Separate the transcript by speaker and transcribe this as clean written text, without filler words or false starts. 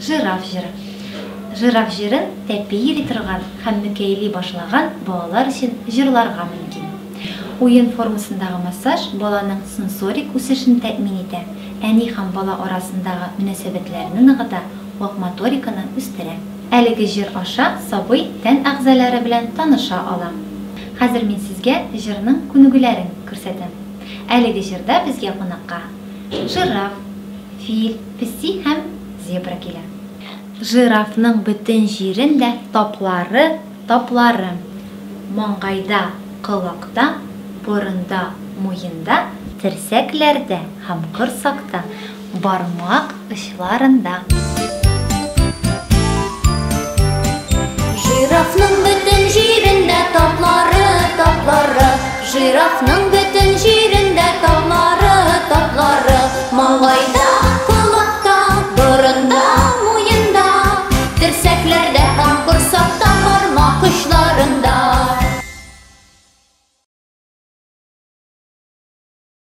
Speaker 1: Жираф җыры. Жираф җырын тәпи йөри торган һәм мөкәйли башлаган балалар өчен җырларга мөмкин. Уен формасындагы массаж баланың сенсорик үсешен тәэмин итә, әни һәм бала арасындагы мөнәсәбәтләрне ныгыта, вак моториканы үстерә. Әлеге җыр аша сабый тән әгъзалары белән таныша ала. Хәзер мин сезгә җырның күнегүләрен күрсәтәм. Әлеге җырда безгә кунакка жираф, фил, песи һәм зебра килә. Жирафның бөтен җирендә таплары, таплары. Маңгайда, колакта, борында, муенда, терсәкләрдә һәм корсакта, бармак очларында.
Speaker 2: Жирафның бөтен җирендә таплары, таплары. Жирафның бөтен җирендә.